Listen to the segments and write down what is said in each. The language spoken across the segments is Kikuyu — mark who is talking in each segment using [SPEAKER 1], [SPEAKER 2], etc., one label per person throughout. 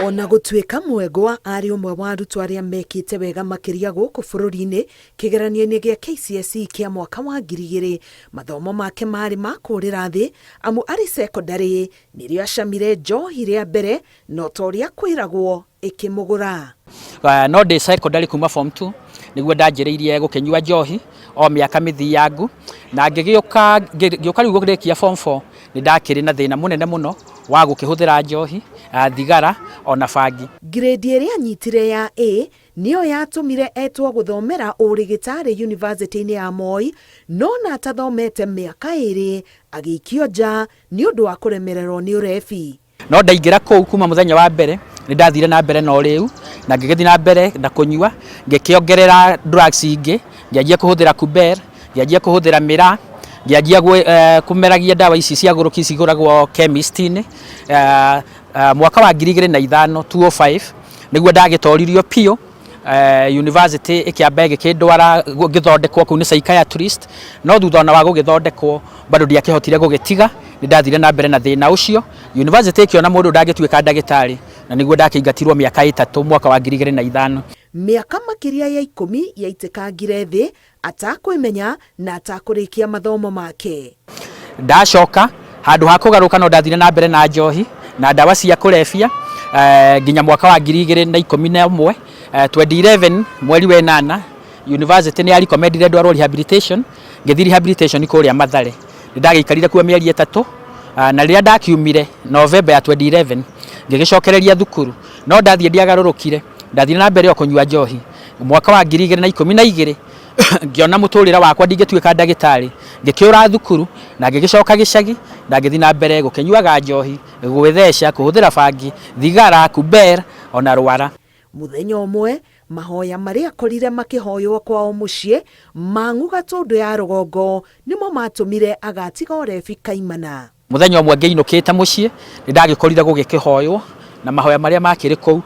[SPEAKER 1] Ona gũtuĩka Mwengwa arĩ ũmwe wa arutwo arĩa mekĩte wega makĩria gũkũ bũrũri-inĩ kĩgeranio-inĩ gĩa KCSE kĩa mwaka wa 2000, mathomo make marĩ ma kũũrĩra thĩ amu arĩ cekondarĩ nĩrĩo acamire njohi rĩa mbere no ta ũrĩa kwĩragwo ĩkĩmũgũra.
[SPEAKER 2] No ndĩ secondary kuma form 2 nĩguo ndanjĩrĩirie gũkĩnyua njohi o mĩaka mĩthiangu, na ngĩgĩũka ngĩũka rĩu gũrĩkia form 4 nĩ ndakĩrĩ na thĩna mũnene mũno wa gũkĩhũthĩra njohi, thigara ona bangi.
[SPEAKER 1] Ngirĩndi ĩrĩa anyitire ya A nĩyo yatũmire etwo gũthomera ũrĩgĩtarĩ yunivasĩtĩ-inĩ ya Moi, no na atathomete mĩaka ĩrĩ agĩikio nja nĩ ũndũ wa kũremererwo nĩ ũrebi.
[SPEAKER 2] No ndaingĩra kũu kuma mũthenya wa mbere nĩ ndathire na mbere na ũrĩu na ngĩgĩthiĩ na mbere na kũnyua, ngĩkĩongerera drugs ingĩ, ngĩanjia kũhũthĩra kuber, ngĩanjia kũhũthĩra mĩraa, ngĩanjia kũmeragia ndawa ici cia gũrũki cigũragwo chemist-inĩ. Mwaka wa 2005, 2005 nĩguo ndagĩtoririo biũ, university ĩkĩamba ĩgĩkĩndwara ngĩthondekwo kũu nĩ psychiatrist, no thutha ona wa gũgĩthondekwo bado ndiakĩhotire gũgĩtiga, nĩ ndathire na mbere na thĩna ũcio. University ĩkĩona mũndũ ndangĩtuĩka ndagĩtarĩ, na nĩguo ndakĩingatirwo mĩaka 3 mwaka wa 2005.
[SPEAKER 1] Mĩaka makĩria ya 10 yaitĩkangire thĩ atakwĩmenya na atakũrĩkia mathomo make.
[SPEAKER 2] Ndacoka handũ ha kũgarũka no ndathire na mbere na njohi na ndawa cia kũrebia nginya mwaka wa 2011, 2011 mweri wa 8 university nĩ ya recommendire ndwarwo rehabilitation, ngĩthiĩ rehabilitation kũrĩa Mathare. Nĩ ndagĩikarire kuo mĩeri 3, na rĩrĩa ndakiumire November ya 2011 ngĩgĩcokereria thukuru, no ndathiĩ ndiagarũrũkire, ndathire na mbere o kũnyua njohi. Mwaka wa 2012 ngĩona mũtũrĩre wakwa ndingĩtuĩka ndagĩtarĩ, ngĩkĩũra thukuru na ngĩgĩcoka gĩcagi na ngĩthiĩ na mbere gũkĩnyuaga njohi, gwĩtheca, kũhũthĩra bangi, thigara, kuber ona rwara.
[SPEAKER 1] Mũthenya ũmwe mahoya marĩa akorire makĩhoywo kwao mũciĩ ma Gatũndũ ya rũgongo nĩmo matũmire agatiga ũrebi kaimana.
[SPEAKER 2] Mũthenya ũmwe ngĩinũkĩte mũciĩ nĩ ndagĩkorire gũgĩkĩhoywo na mahoya marĩa makĩrĩ kũu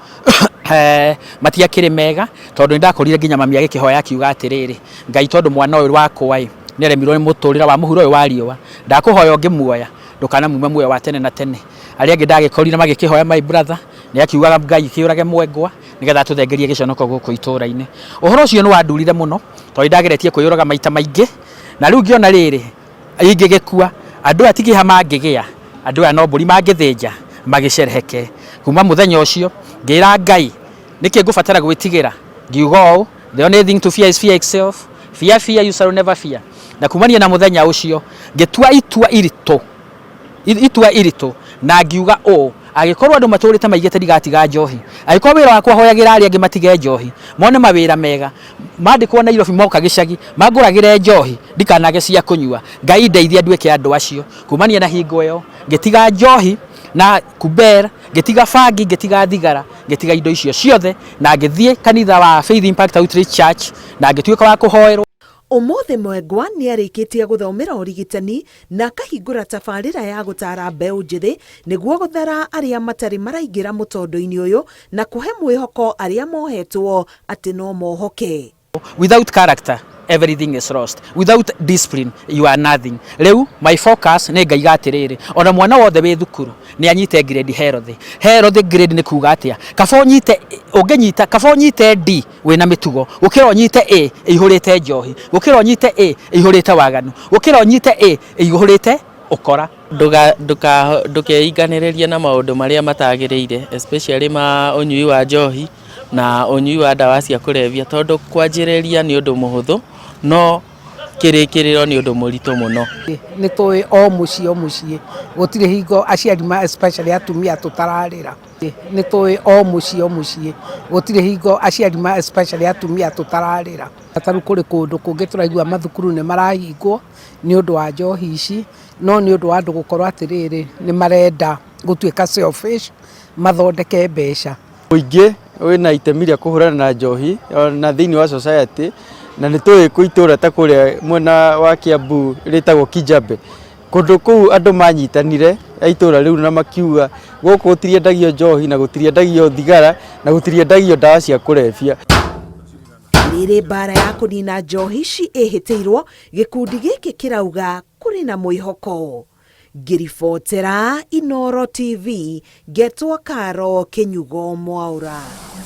[SPEAKER 2] matiakĩrĩ mega, tondũ nĩ ndakorire nginya mami agĩkĩhoya akiuga atĩrĩrĩ, Ngai tondũ mwana ũyũ wakwa ĩ nĩ aremirwo nĩ mũtũrĩre wa mũhuro ũyũ wa riũa, ndakũhoya ũngĩmuoya ndũkanamume muoyo wa tene na tene. Arĩa angĩ ndagĩkorire magĩkĩhoya my brother nĩ akiugaga Ngai kĩũrage Mwengwa nĩgetha atũthengerie gĩconoko gũkũ itũra-inĩ. Ũhoro ũcio nĩ wandurire mũno tondũ nĩ ndageretie kwĩyũraga maita maingĩ, na rĩu ngĩona rĩrĩ ingĩgĩkua andũ aya ti kĩeha mangĩgĩa, andũ aya no mbũri mangĩthĩnja magĩcereheke. Kuma mũthenya ũcio ngĩra Ngai nĩkĩ ngũbatara gwĩtigĩra, ngiuga ũũ, the only thing to fear is fear itself, fear fear you shall never fear. Na kumania na mũthenya ũcio ngĩtua itua iritũ, itua iritũ, na ngiuga ũũ, angĩkorwo andũ matũrĩte maigĩte ndigatiga njohi, angĩkorwo wĩra wakwa hoyagĩra arĩa angĩ matige njohi, mone mawĩra mega, mandĩkwo Nairobi moka gĩcagi mangũragĩre njohi ndikanage cia kũnyua, Ngai ndeithia nduĩke andũ acio. Kumania na hingo ĩyo ngĩtiga njohi na kuber, ngĩtiga bangi, ngĩtiga thigara, ngĩtiga indo icio ciothe, na ngĩthiĩ kanitha wa Faith Impact Outreach Church na ngĩtuĩka wa kũhoerwo.
[SPEAKER 1] Ũmũthĩ Mwengwa nĩ arĩkĩtie gũthomera ũrigitani na akahingũra tabarĩra ya gũtara mbeũ njĩthĩ nĩguo gũthara arĩa matarĩ maraingĩra mũtondo-inĩ ũyũ na kũhe mwĩhoko arĩa mohetwo atĩ no mohoke.
[SPEAKER 2] Without character everything is lost, without discipline you are nothing. Rĩu my focus nĩ ngaiga atĩrĩrĩ, ona mwana wothe wĩ thukuru nĩ anyite grade healthy. Healthy grade nĩ kuga atĩa? Kaba ũnyite, ũngĩnyita, kaba ũnyite D wĩna mĩtugo gũkĩra ũnyite A ĩihũrĩte njohi, gũkĩra ũnyite A ĩihũrĩte waganu, gũkĩra ũnyite A ĩihũrĩte ũkora.
[SPEAKER 3] Ndũkeinganĩrĩrie na maũndũ marĩa matagĩrĩire, especially ma ũnyui wa njohi na ũnyui wa ndawa cia kũrebia, tondũ kwanjĩrĩria nĩ ũndũ mũhũthũ no kĩrĩkĩrĩro nĩ ũndũ mũritũ mũno.
[SPEAKER 4] Nĩ tũĩ o mũciĩ o mũciĩ gũtirĩ hingo aciari especially atumia tũtararĩra. Nĩ tũĩ o mũciĩ o mũciĩ gũtirĩ hingo aciari especially atumia tũtararĩra. Ta rĩu kũrĩ kũndũ kũngĩ tũraigua mathukuru nĩ marahingwo nĩ ũndũ wa njohi ici, no nĩ ũndũ wa andũ gũkorwo atĩrĩrĩ nĩ marenda gũtuĩka selfish mathondeke mbeca.
[SPEAKER 5] Mũingĩ wĩna itemi rĩa kũhũrana na njohi ona thĩinĩ wa society, na nĩ tũĩ kwĩ itũra ta kũrĩa mwena wa Kiambu rĩtagwo Kijabe, kũndũ kũu andũ manyitanire a itũra rĩu na makiuga gũkũ gũtiriendagio njohi na gũtiriendagio thigara na gũtiriendagio ndawa cia kũrebia.
[SPEAKER 1] Rĩrĩ mbara ya kũnina njohi ici ĩhĩtĩirwo, gĩkundi gĩkĩ kĩrauga kũrĩ na mwĩhoko. Ngĩribotera Inooro TV, ngetwo Karo Kĩnyugo Mwaũra.